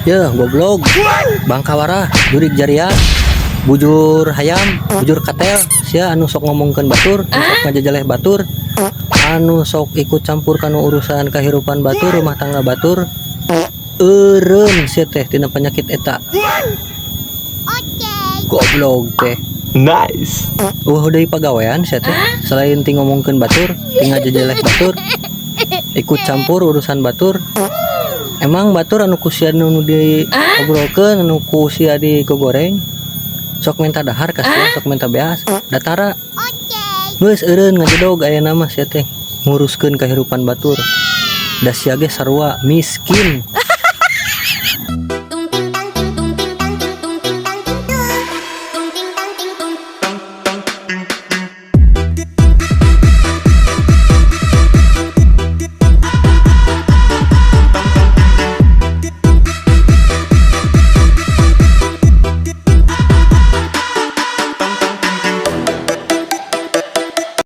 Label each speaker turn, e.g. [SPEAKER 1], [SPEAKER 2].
[SPEAKER 1] Yeuh, goblok. Bangkawarah, jurig jariah. Bujur hayam, bujur katel, sia anu sok ngomongkeun batur, anu sok ngajajaleh batur, anu sok ikut campur kanu urusan kehidupan batur, rumah tangga batur. Eureun sia teh tina penyakit eta. Goblok teh.
[SPEAKER 2] Nice.
[SPEAKER 1] Euweuh deui pagawean sia teh selain ti ngomongkeun batur, ti ngajajaleh batur, ikut campur urusan batur. Emang batur anu ku sia nu diobrolkeun, anu ku sia digogoreng? Sok minta dahar ka sia, sok minta beas datara. Geus eureun ngajedog ayeuna mah sia teh nguruskeun kehidupan batur, da sia ge sarua miskin.